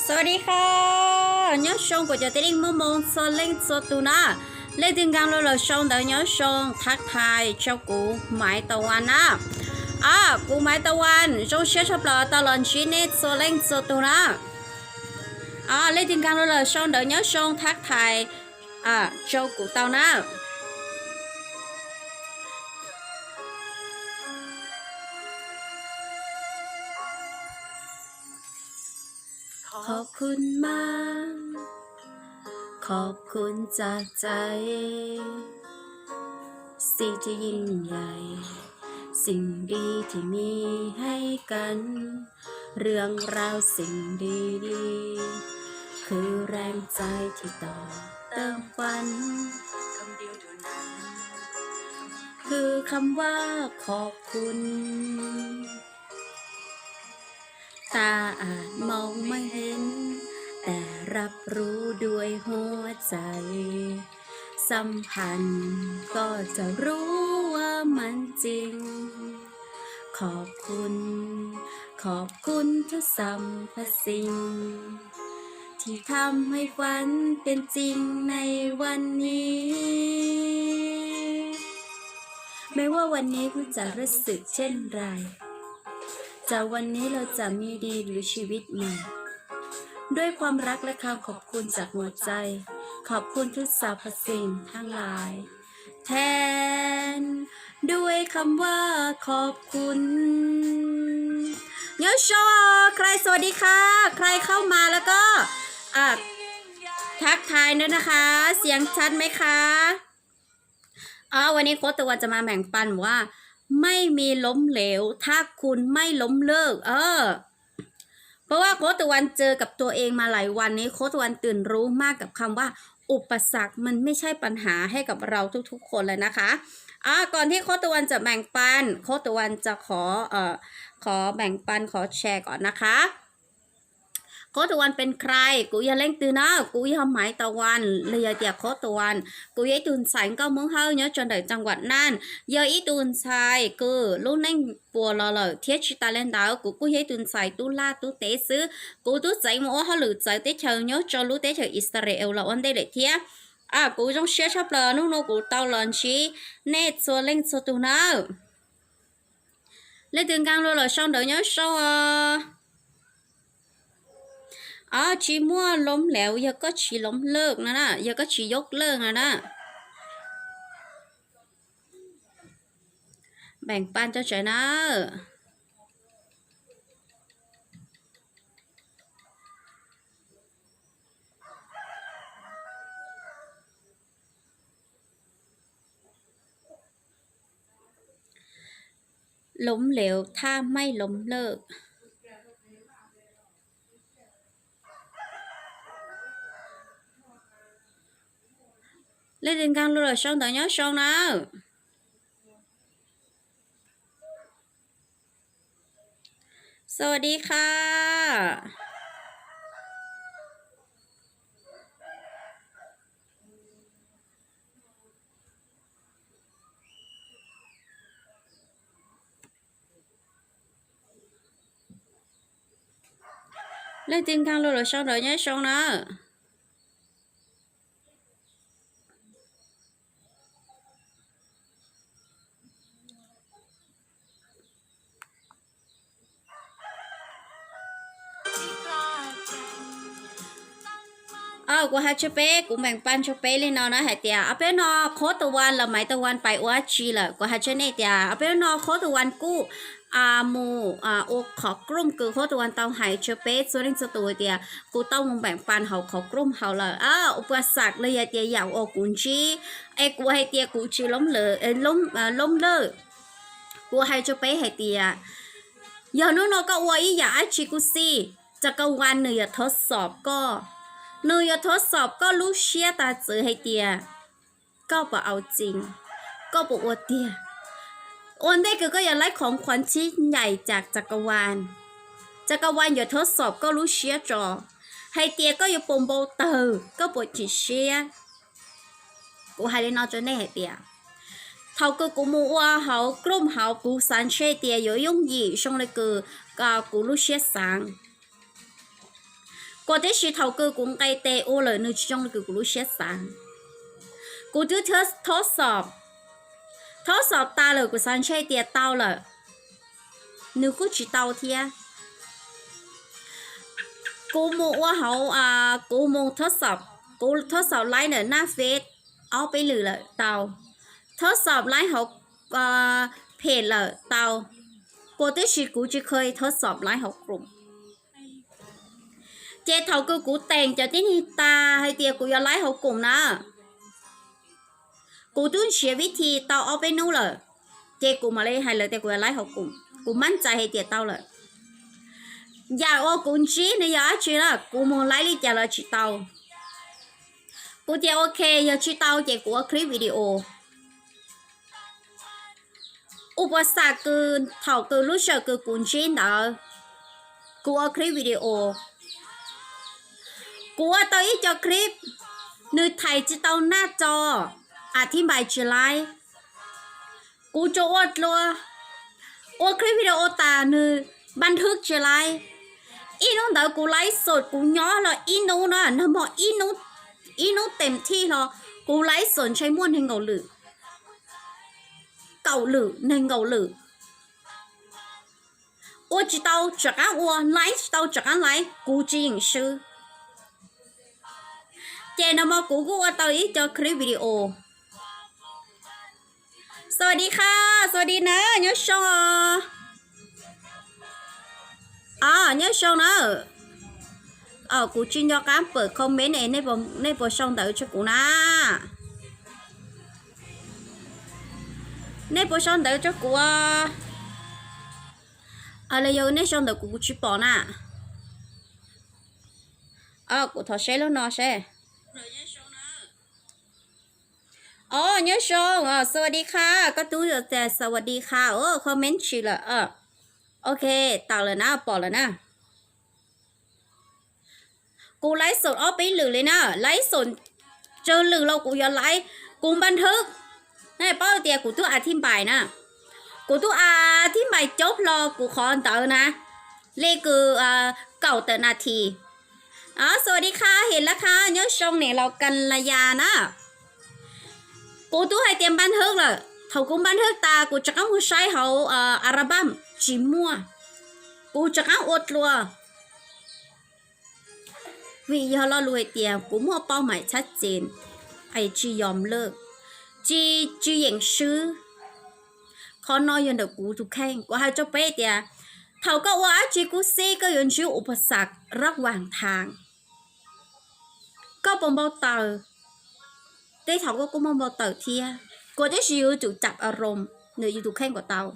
สวัสดีค่ะ nyob zoo kuv cov tib neeg Hmoob Hmoob txhua leej txhua tus na. Leej twg nkaag lug lawm sau ntawv nyob zoo thab thais rau kuv Maiv Tau Wan na. Kuv Maiv Tau Wan zoo siab tshaj plaws tau los ntsib nej txhua leej txhua tus na. Leej twg nkaag lug lawm sau ntawv nyob zoo thab thais rau kuv tau na. ขอบคุณมาก ขอบคุณจากใจ สิ่งที่ยิ่งใหญ่ สิ่งดีที่มีให้กัน เรื่องราวสิ่งดีๆ คือแรงใจที่ต่อเติมฝัน คำเดียวเท่านั้น คือคำว่าขอบคุณ ตาอาจมองไม่เห็น แต่รับรู้ด้วยหัวใจ สัมผัสก็จะรู้ว่ามันจริง ขอบคุณ ขอบคุณทุกสรรพสิ่ง ที่ทำให้ฝันเป็นจริงในวันนี้ ไม่ว่าวันนี้คุณจะรู้สึกเช่นไร แต่วันนี้เราจะมีดีหรือชีวิตใหม่ ด้วยความรักและคำขอบคุณจากหัวใจ ขอบคุณทุกสรรพสิ่งทั้งหลาย แทนด้วยคำว่าขอบคุณ Nyob zoo, ใคร สวัสดีค่ะ ใครเข้ามาแล้วก็ ทักทายด้วยนะคะ เสียงชัดไหมคะ วันนี้โค้ชตะวันจะมาแบ่งปันว่า ไม่มีล้มเหลวถ้าคุณไม่ล้มเลิก เออ เพราะว่าโค้ชตะวันเจอกับตัวเองมาหลายวันนี้ โค้ชตะวันตื่นรู้มากกับคำว่าอุปสรรคมันไม่ใช่ปัญหาให้กับเราทุกๆคนเลยนะคะ อ่า ก่อนที่โค้ชตะวันจะแบ่งปัน โค้ชตะวันจะขอ เอ่อ ขอแบ่งปัน ขอแชร์ก่อนนะคะ โค้ชตะวันเป็นใคร kuv yog leej twg na, kuv yog Maiv Tau Wan los yog tias โค้ชตะวัน kuv yog ib tug ntxhais nkauj Hmoob Hawj nyob rau ntawm จังหวัดน่าน yog ib tug ntxhais kws lub neej puas los lawm thiab tsis tas li ntawd kuv kuj yog ib tug ntxhais tub laj tub teb xwb. Kuv twb txeev mus ua hauj lwm txawv teb chaws nyob rau lub teb chaws Israel los ua ntej lawm thiab. Kuv zoo siab tshaj plaws hnub no kuv tau los ntsib nej txhua leej txhua tus nawb. Leej twg nkaag lug los sau ntawv nyob sau os. Tsis muaj ล้มเหลว yog koj tsis ล้มเลิก no na, yog koj tsis ยกเลิก no na. แบ่งปัน tso tsawv nawb. ล้มเหลวถ้าไม่ล้มเลิก Leej twg nkaag lug los sau ntawv nyob sau nawb. สวัสดีค่ะ Leej twg nkaag lug los sau ntawv nyob sau nawb. เออ kuv hais tsua peb, kuv แบ่งปัน tsua peb li no na hais tias, ob peb no โค้ชตะวัน los Maiv Tau Wan pais ua dab tsi lawm, kuv hais tsua nej tias, ob peb no โค้ชตะวัน kuj mus ua qhov group kws โค้ชตะวัน tau hais tsua peb txhua leej txhua tus tias, kuv tau mus แบ่งปัน hauv qhov group hauv lawm, ua pas xam los yog tias yam uas kuv ntsib, es kuv hais tias kuv tsis ล้มเลิก, kuv hais tsua peb hais tias, yog hnub no koj ua ib yam dab tsi kuj xij, จักรวาล nws yuav thov xom koj, nws yuav thov xom koj lub siab tas txwv hais tias, koj puas เอาจริง, koj puas ua tiag. Ua ntej kws koj yuav ได้ของขวัญชิ้นใหญ่จากจักรวาล, จักรวาล yuav thov xom koj lub siab tso, hais tias koj yuav puas npau taws, koj puas tsim siab. Kuv hais li no rau nej hais tias, thaum kws kuv mus ua hauv group hauv kuv xav ntshe tias yuav yooj yim zoo li kws kuv lub siab xaav. Kuas tib si thaum kws kuv nqes tes ua lawm nws tsis zoo li kws kuv lub siab xav. Kuv twb thab xom, thab xom tas lawm kuv xav ntshe tias tau lawm, nws kuj tsis tau thiab. Kuv mus ua hauv, kuv mus thab xom, kuv thab xom laib ntawm Naj Fej ob peb lwm lawm tau, thab xom laib hauv phem lawm tau, kuas tib si kuv tsis kheev thab xom laib hauv Chrome. Ces thaum kws kuv teem cov tib neeg tas hais tias kuv yuav laib hauv Chrome na, kuv twb nrhiav vib thi tau ob peb hnub lawm, ces kuv mam li hais lawv tias kuv yuav laib hauv Chrome, kuv mab ntxais hais tias tau lawm. Yam uas kuv ntsib nws yog dab tsi na, kuv mus laib li cas los tsis tau. Kuv tias ok, yog tsis tau ces kuv ua clip video. Ua puas xam kws thaum kws lub sij hawm kws kuv ntsib ntawd, kuv ua clip video. Kuv ua tau ib co clip, nws thaiv tsis tau naj tso, a thib npais tsis laib. Kuv tsuas ua dlua, ua clip video tas nws npaj thwb tsis laib. Ib hnub ntawd kuv laib xom kuv nyob los ib hnub na, nag hmo ib hnub tes thij los kuv laib xom ntshe muaj nees nkaum lwm, kaum lwm, nees nkaum lwm. Ua tsis tau tseem qab ua, laib tsis tau tseem qab laib, kuv tsis yeem swb. Ces nag hmo kuv kuj ua tau ib co clip video. สวัสดีค่ะ สวัสดีนะ nyob zoo. Nyob zoo na. Kuv tsis nco qab pawm comment es nej puas sau ntawv rau kuv na. Nej puas sau ntawv rau kuv? Los yog nej sau ntawv kuv kuv tsis pom na. Kuv thov seb lub no seb. Os, nyob zoo, สวัสดีค่ะ koj tub tias สวัสดีค่ะ comment tsis lawm. Ok, tau lawm na, pom lawm na. Kuv laib xom ob peb lwm li na, laib xom tsawg lwm los kuv yuav laib, kuv npaj thwb. Nej paub tias kuv twb a thib npais na, kuv twb a thib npais cob hlo kuv qhov ntawd na, li kws kaum tawm nas this. สวัสดีค่ะ เห็นแล้วค่ะ nyob zoo niam laus Kas Las Yas na. Kuv twb hais tias npaj thwb lawm, thaum kuv npaj thwb tas kuv rov qab mus saib hauv album tsis muaj, kuv rov qab ua dlua. Vim yog lo lus hais tias kuv muaj poj maim txhab txes, es tsis yom lawm, tsis, tsis yeem swb. Qhov no yog ntawm kuv tus kheej, kuv hais rau peb tias thaum koj ua dab tsi kub xib koj yuav ntsib ua pas xav rab vas thav. Koj puas npau taws? Tej thaum koj kuj muaj npau taws thiab, kuv tab sis yus tsum cam a roos ntawm yus tus kheej kom tau.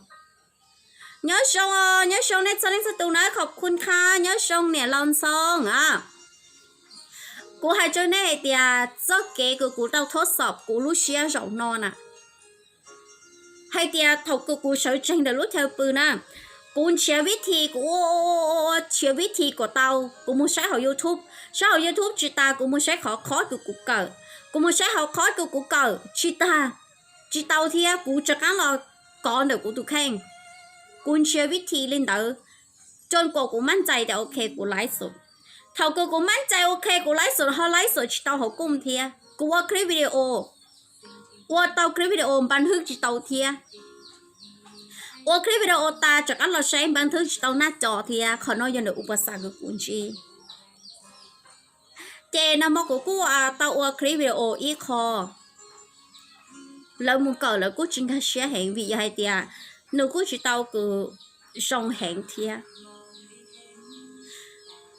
Nyob zoo, nyob zoo nej txhua leej txhua tus na, khov khun kha, nyob zoo niam laus Ntxhoo a. Kuv hais rau nej hais tias txoj kev kws kuv tau thab xom kuv lub siab zaum no na, hais tias thaum kws kuv sawv tsees ntawm lub chaw pw na, kuv nrhiav vib thi, kuv ua, ua, ua, ua nrhiav vib thi kom tau, kuv mus saib hauv YouTube, saib hauv YouTube tsis tas kuv mus saib qhov khob kws kuv kawm, kuv mus saib hauv khob kws kuv kawm tsis tas, tsis tau thiab kuv rov qab los kov ntawm kuv tus kheej. Kuv nrhiav vib thi li ntawd, txog kuas kuv mab ntxais tias ok kuv laib xom. Thaum kws kuv mab ntxais ok kuv laib xom ho laib xom tsis tau hauv kuj thiab, kuv ua clip video, ua tau clip video npaj thwb tsis tau thiab. Ua clip video tas rov qab los saib npaj thwb tsis tau naj co thiab, qhov no yog ntawm ua pas xav kws kuv ntsib. Ces nag hmo kuv kuj tau ua clip video ib qho, lawv mus kawm lawv kuj tsis nkag siab heev vim yog hais tias nws kuj tsis tau kws zoo heev thiab.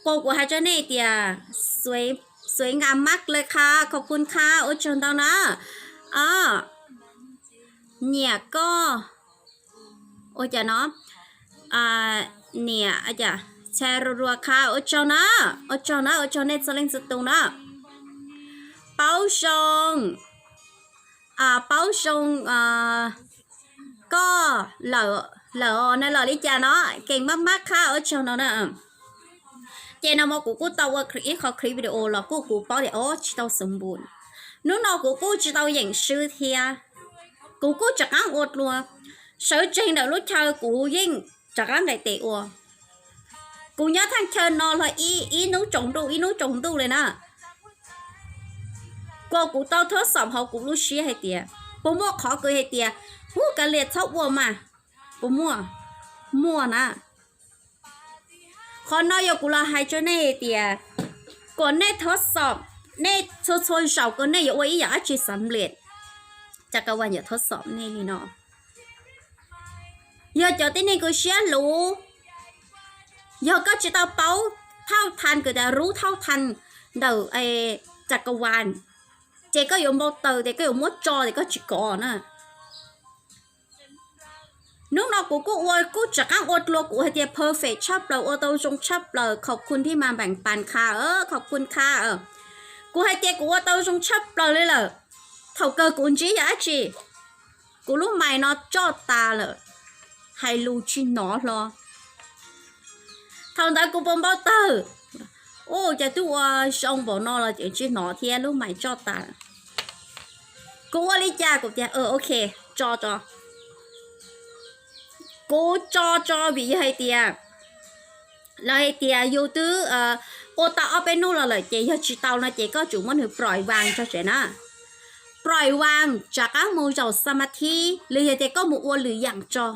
Kuas kuv hais rau nej tias xuav nkas mab le kha, khov khun kha, ua tsaug ntau na. Nyiam koj, ua cas no, niam, cas txha rua rua kha, ua tsaug na, ua tsaug na, ua tsaug nej txhua leej txhua tus na. Paub zoo, paub zoo koj lawm, lawm na los li cas no, kev mab mab kha, ua tsaug no na. Ces nag hmo kuv kuj tau ua ib qho clip video los kuj kuv paub tias o tsis tau xwm npum. Hnub no kuv kuj tsis tau yeem swb thiab, kuv kuj rov qab ua dlua, sawv tsees ntawm lub chaw kuv yeej rov qab nqes tes ua. Kuv nyob thaj chaw no los ib hnub tsaus ntuj ib hnub tsaus ntuj li na. Kuas kuv tau thab xom hauv kuv lub siab hais tias puas muaj qhov kws hais tias ub kav liam txhob ua mas, puas muaj? Muaj na. Qhov no yog kuv los hais rau nej hais tias kom nej thab xom, nej txhua txhua zaus kom nej yuav ua ib yam dab tsi xam liam, cas ka vas yuav thab xom nej li no. Yog cov tib neeg kws siab luv, yog koj tsis tau paub thauj than kws tias rub thauj than ntawm cas ka vas, ces koj yuav npau taws tias koj yuav muab tso tias koj tsis kov na. Hnub no kuv kuj ua kuj rov qab ua dlua, kuv hais tias perfect tshaj plaws, ua tau zoo tshaj plaws, khov khun thib mas npeem pas kha, khov khun kha. Kuv hais tias kuv ua tau zoo tshaj plaws li lawm. Thaum kawg kuv ntsib yog dab tsi? Kuv lub mais no tsoj tas lawm, hais lus tsis hnov hlo. Thaum ntawd kuv puas npau taws? Ua cas twb ua zoo npaum no los tseem tsis hnov thiab, lub mais tsoj tas. Kuv ua li cas? Kuv tias ok, tso tso. Kuv tso tso vim yog hais tias lawv hais tias yus twb ua tau ob peb hnub los lawm ces yog tsis tau no ces koj tsum muab nws pruim vas tso tsev na. Pruim vas rov qab mus zaum xa ma thib los yog tias koj mus ua lwm yam tso.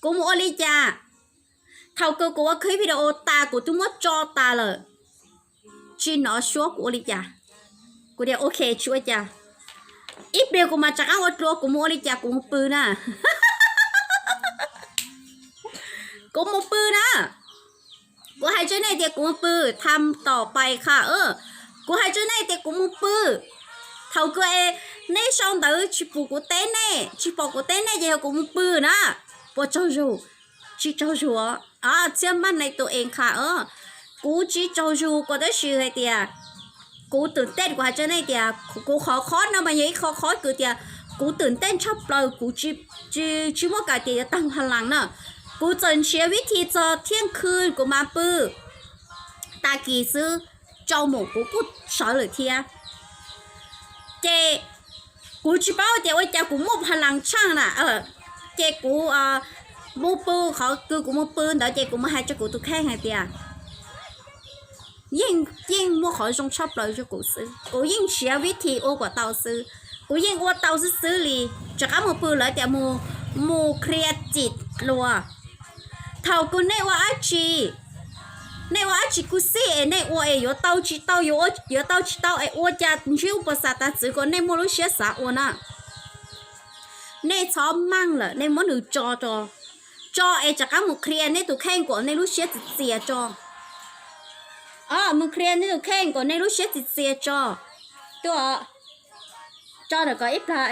Kuv mus ua li cas? Thaum kawg kuv ua clip video tas kuv twb muab tso tas lawm, tsis hnov suab, kuv ua li cas? Kuv tias ok tsis ua cas, ib pliag kuv mam rov qab ua dlua, kuv mus ua li cas? Kuv mus pw na. Kuv mus pw na. Kuv hais rau nej tias kuv mus pw, tham tom pais kha. Kuv hais rau nej tias kuv mus pw. Thaum kawg es nej sau ntawv tsis pum kuv teb nej, tsis pom kuv teb nej ces yog kuv mus pw na. Puas tsaug zug? Tsis tsaug zug. Txhiab maj nais tus ees kha. Kuv tsis tsaug zug kuv tab sis hais tias kuv twm tej, kuv hais rau nej tias kuv qhov khob no mas yog ib qhov khob kws tias kuv twm tej tshaj plaws, kuv tsis muaj kam tias yuav tag pha las na. Kuv txawm nrhiav vib thi txog thiaj khw kuv mam pw, tag kis xwb, tsaus mus kuv kuj sawv lawm thiab. Ces kuv tsis paub tias ua cas kuv muaj pha las tshaj na. Ces kuv mus pw, qhov kws kuv mus pw ntawd ces kuv mus hais rau kuv tus kheej hais tias yeej, yeej muaj qhov zoo tshaj plaws rau kuv xwb, kuv yeej nrhiav vib thi ua kom tau xwb, kuv yeej ua tau xwb xwb li. Rov qab mus pw lawv tias mus, mus qhia txim dlua. Thaum kws nej ua dab tsi, nej ua dab tsi kuj xij es nej ua es yuav tau tsis tau, yuav, yuav tau tsis tau es ua cas ntsib ua pas xav tas txwv kom nej muaj lub siab xav ua na. Nej txhob maj lawm, nej muab nws tso, tso es rov qab mus qhia nej tus kheej kom nej lub siab txias txias tso. Mus qhia nej tus kheej kom nej lub siab txias txias tso. Tuaj, tso ntawm ko ib plag.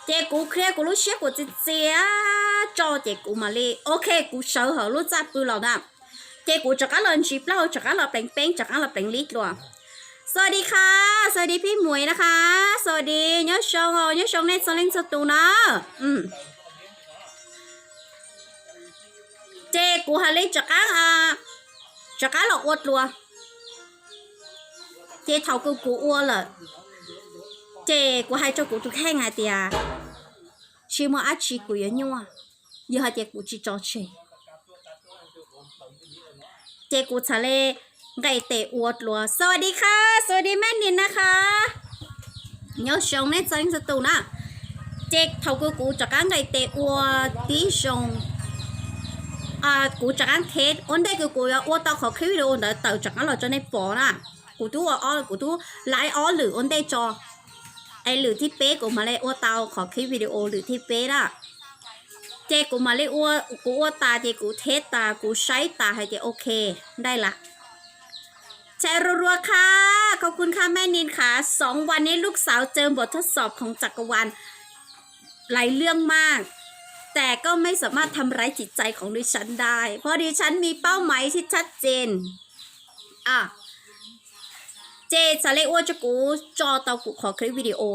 Ces kuv qhia kuv lub siab kuv txias txias tso ces kuv mam li ok, kuv sawv hauv lub txaj pw los na. Ces kuv rov qab los ntsis plaub hau, rov qab los pleev peeb, rov qab los pleev lib dlua. Sawv di kha, sawv di phib muis na kha, sawv di nyob zoo, nyob zoo nej txhua leej txhua tus na. Ces kuv hais li rov qab, rov qab los ua dlua. Ces thaum kws kuv ua lawm, ces kuv hais rau kuv tus kheej hais tias tsis muaj dab tsi kuv yuav nyuaj, yog hais tias kuv tsis tso tseg. Ces kuv txhad li nqes tes ua dlua. Sawv di kha, sawv di mej nis na kha, nyob zoo nej txhua leej txhua tus na. Ces thaum kws kuv rov qab nqes tes ua tib zoo, kuv rov qab teb ua ntej kws kuv yuav ua tau qhov clip video ntawd tawm rov qab los rau nej pom na. Kuv twb ua, kuv twb laib ob lwm ua ntej tso, es lwm thib peb kuv mam li ua tau qhov clip video lwm thib peb na. Ces kuv mam li ua, kuv ua tas ces kuv teb tas kuv saib tas hais tias ok, ntaij lam. Tshaj rua rua kha, khov khun kha mej nis kha,สองวันนี้ลูกสาวเจอบททดสอบของจักรวาล หลายเรื่องมาก แต่ก็ไม่สามารถทำร้ายจิตใจของดิฉันได้ เพราะดิฉันมีเป้าหมายที่ชัดเจน Ces txhad li ua rau kuv tso tau kuv qhov clip video,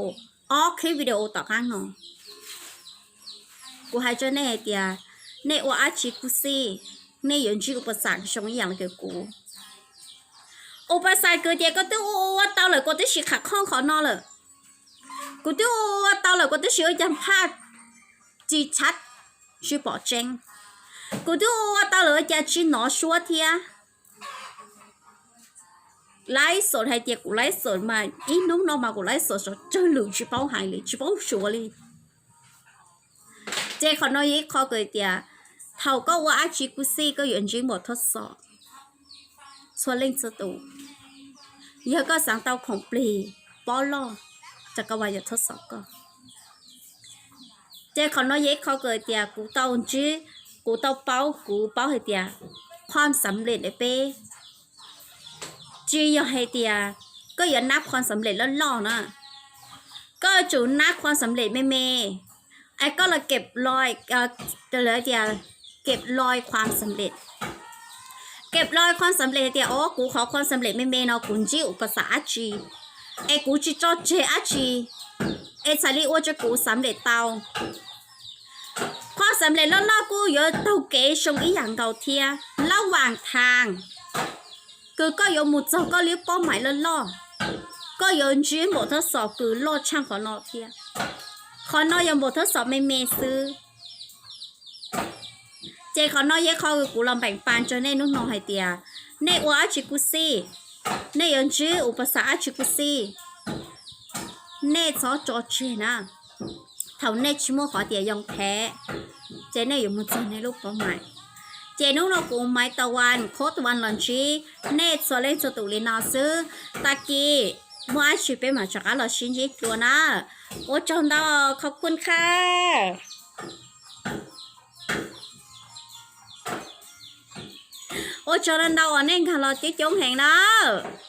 ob clip video tom qab no. Kuv hais rau nej hais tias nej ua dab tsi kuj xij, nej yuav ntsib ua pas xav zoo ib yam li kuv. Ua pas xav kws tias koj twb ua ua tau lawm, koj twb sim kham khooj qhov no lawm, kuv twb ua ua tau lawm, koj twb sim ua cas phaj tsis tshab tsis pom tseeb. Kuv twb ua tau lawm ua cas tsis hnov suab thiab. Laiv xom hais tias kuv laiv xom mas ib hnub no mas kuv laiv xom tsawg lwm tsis paub hais li, tsis paub suav li. Ces qhov no yog ib qho kws tias thaum koj ua dab tsi kuj xij koj yuav ntsib npaum thaj xom txhua leej txhua tus. Yog koj xaav tau khoom plig pob loj, ces koj ua yog thaj xom koj. Ces qhov no yog ib qho kws tias kuv tau ntsib, kuv tau paub, kuv paub hais tias ความสำเร็จ peb tsis yog hais tias koj yuav nab ความสำเร็จ loj loj na. Koj yuav tsum nab ความสำเร็จ me me, es koj los เก็บรอย, tias เก็บรอยความสำเร็จ. เก็บรอยความสำเร็จ hais tias o kuv qhov ความสำเร็จ me me no kuv ntsib uv pas xas dab tsi, es kuv tsis tso tseg dab tsi, es txhais li ua rua kuv สำเร็จ tau. ความสำเร็จ loj loj kuj yuav taug kev zoo ib yam nkaus thiab. ระหว่างทาง kws koj yuav mus txog koj lub เป้าหมาย loj loj, koj yuav ntsib npaum thaj xom kws loj tshaj qhov no thiab. Qhov no yog npaum thaj xom me me xwb. Ces qhov no yog ib qho kuv los npeem pas rau nej hnub no hais tias nej ua dab tsi kuj xij, nej yuav ntsib uv pas xas dab tsi kuj xij, nej txhob tso tseg na. Thaum nej tsis muaj qhov tias yoo thev, ces nej yuav mus txog nej lub เป้าหมาย. Ces hnub no kuv Maiv Tau Vas qhuab tus vas los ntsib nej txhua leej txhua tus li no xwb. Tag kis muaj dab tsi peb mam rov qab los sib ntsib dlua na. Ua tsaug ntau, khov kun kha. Ua tsaug ntau ntau uas nej nkag los coob coob heev nawb.